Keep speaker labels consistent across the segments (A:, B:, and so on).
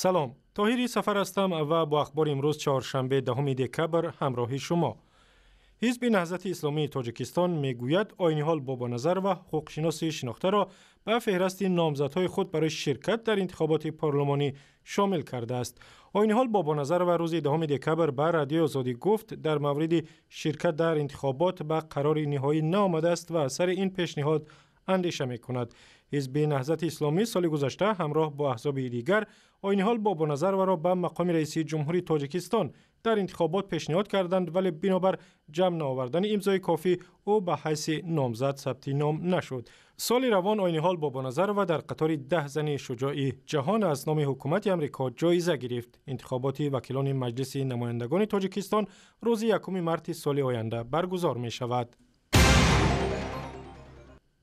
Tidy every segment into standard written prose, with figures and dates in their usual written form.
A: Салом, Тоҳири Сафар ҳастам ва бо ахбори имрӯз, чоршанбе, 10 декабр, ҳамроҳи шумо. Ҳизби Наҳзати Исломии Тоҷикистон мегӯяд, Оиниҳол Бобоназарова, ҳуқуқшиноси шинохтаро ба феҳрасти номзадҳои худ барои ширкат дар интихоботи парлумонӣ шомил кардааст. Оиниҳол Бобоназарова рӯзи 10 декабр ба Радиои Озодӣ гуфт, дар мавриди ширкат дар интихобот ба қарори ниҳоӣ наомадааст ва сари ин пешниҳод андеша мекунад. Ҳизби Наҳзати Исломӣ соли гузашта ҳамроҳ бо аҳзоби дигар Оиниҳол Бобоназароваро ба мақоми раиси ҷумҳури Тоҷикистон дар интихобот пешниҳод карданд, вале бинобар ҷамъ наовардани имзои кофӣ ӯ ба ҳайси номзад сабти ном нашуд. Соли равон Оиниҳол Бобоназарова дар қатори 10 зани шуҷои ҷаҳон аз номи ҳукумати Амрико ҷоиза гирифт. Интихоботи вакилони Маҷлиси намояндагони Тоҷикистон рӯзи 1 марти соли оянда баргузор мешавад.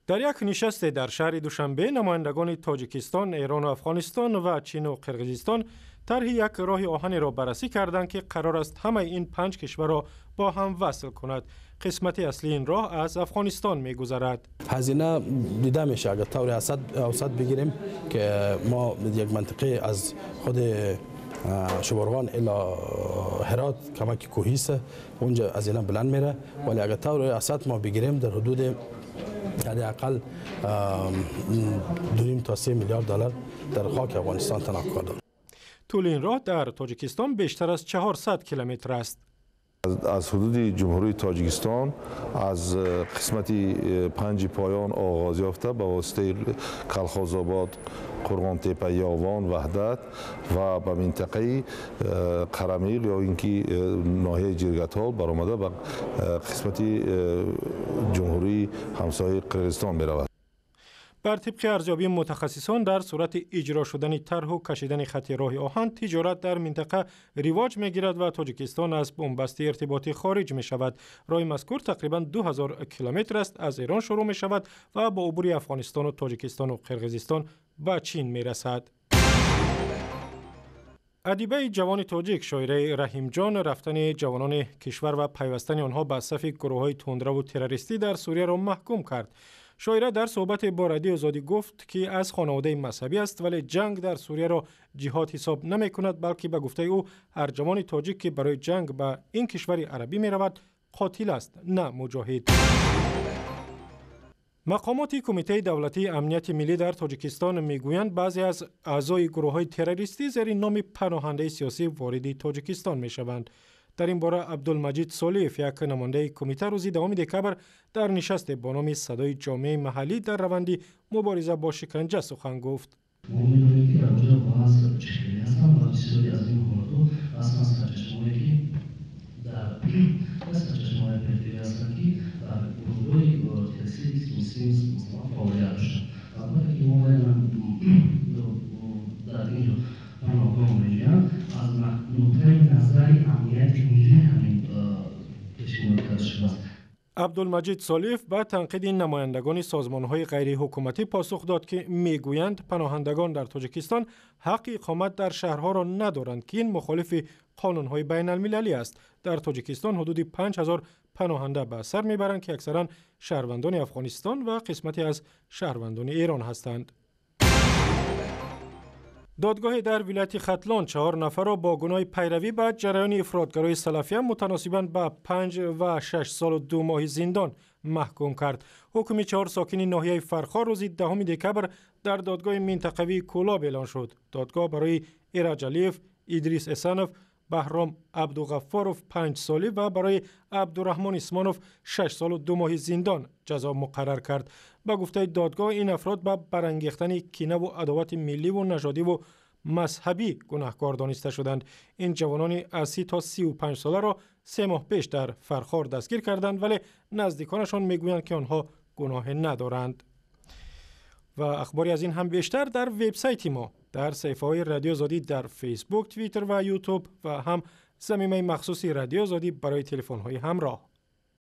A: Дар як нишасте дар шаҳри Душанбе намояндагони Тоҷикистон, Эрону Афғонистон ва Чину Қирғизистон тарҳи як роҳи оҳанеро баррасӣ карданд, ки қарор аст ҳамаи ин панҷ кишварро бо ҳам васл кунад. Қисмати аслии ин роҳ аз Афғонистон мегузарад.
B: Ҳазина дида меша, агар таври авсат бигирем, ки мо як минтақаи аз худ Шуборғон ило Ҳирот камаки кӯҳист, унҷа ҳазина баланд мере, вале агар таври авсат мо бигирем, дар ҳудуд ҳадди 2.5 تا 3 میلیارد دلار در خاک افغانستان تنها کار دارد.
A: طول این راه در тоҷикистон бештар аз 400 километр аст.
C: Аз ҳудуди Ҷумҳурии Тоҷикистон, аз қисмати Панҷи Поён оғоз ёфта, ба воситаи Калхозобод, Қурғонтепа, Ёвон, Ваҳдат ва ба минтақаи Қарамир ё ин ки ноҳияи Ҷиргатол баромада, ба қисмати ҷумҳурии ҳамсояи Қирғизистон меравад.
A: Бар тибқи арзёбии мутахассисон, дар сурати иҷро шудани тарҳу кашидани хати роҳи оҳан тиҷорат дар минтақа ривоҷ мегирад ва Тоҷикистон аз бунбасти иртиботӣ хориҷ мешавад. Роҳи мазкур тақрибан 2000 километр аст, аз Эрон шурӯъ мешавад ва бо убури Афғонистону Тоҷикистону Қирғизистон ба Чин мерасад. Адибаи ҷавони тоҷик Шоираи Раҳимҷон рафтани ҷавонони кишвар ва пайвастани онҳо ба сафи гурӯҳҳои тундраву террористӣ дар Сурияро маҳкум кард. Шоира дар суҳбате бо Радиои Озодӣ гуфт, ки аз хонаводаи мазҳабӣ аст, вале ҷанг дар Сурияро ҷиҳод ҳисоб намекунад, балки ба гуфтаи ӯ, ҳар ҷавони тоҷик, ки барои ҷанг ба ин кишвари арабӣ меравад, қотил аст, на муҷоҳид. Мақомоти Кумитаи давлатии амнияти миллӣ дар Тоҷикистон мегӯянд, баъзе аз аъзои гурӯҳҳои террористӣ зери номи паноҳандаи сиёсӣ вориди Тоҷикистон мешаванд. Дар ин бора Абдулмаҷид Солиев, як намояндаи кумита, рӯзи 10 декабр дар нишасте бо номи «Садои ҷомеаи маҳаллӣ дар раванди мубориза бо шиканҷа» сухан гуфт.
D: Мо медонем, ки дар онҷо вазъ чӣ хеле ҳастанд ва бисёре аз ин ҳолатҳо аслан сарчашмаҳое, ки дар сарчашмаҳои оперативӣ ҳастанд, ки дар гурӯҳҳои террористӣ, масалан, фаъолият доштанд. Албатта, ки мо дар ин ҷо паноҳгоҳ меҷӯянд, аз нуқтаи назари амнияти миллӣ ҳамин пешниҳод карда шудааст.
A: Абдулмаҷид Солиев ба танқиди намояндагони созмонҳои ғайриҳукуматӣ посух дод, ки мегӯянд, паноҳандагон дар Тоҷикистон ҳаққи иқомат дар шаҳрҳоро надоранд, ки ин мухолифи қонунҳои байналмилалӣ аст. Дар Тоҷикистон ҳудуди 5000 паноҳанда ба сар мебаранд, ки аксаран шаҳрвандони Афғонистон ва қисмате аз шаҳрвандони Эрон ҳастанд. Додгоҳе дар вилояти Хатлон чаҳор нафарро бо гуноҳи пайравӣ ба ҷараёни ифротгарои салафия мутаносибан ба 5 ва 6 солу 2 моҳи зиндон маҳкум кард. Ҳукми чаҳор сокини ноҳияи Фархор рӯзи 10 декабр дар додгоҳи минтақавии Кӯлоб эълон шуд. Додгоҳ барои Эраҷ Алиев, Идрис Эсанов, Баҳром Абдуғаффоров 5 солӣ ва барои Абдураҳмон Исмонов 6 солу 2 моҳи зиндон ҷазо муқаррар кард. Ба гуфтаи додгоҳ, ин афрод ба барангехтани кинаву адовати милливу нажодиву мазҳабӣ гунаҳкор дониста шуданд. Ин ҷавонони аз 30 то 35 соларо 3 моҳ пеш дар Фархор дастгир карданд, вале наздиконашон мегӯянд, ки онҳо гуноҳе надоранд. Ва ахбори аз ин ҳам бештар дар вебсайти мо, дар саҳифаҳои Радиои Озодӣ дар Фейсбук, Твиттер ва Ютуб ва ҳам замимаи махсуси Радиои Озодӣ барои телефонҳои ҳамроҳ.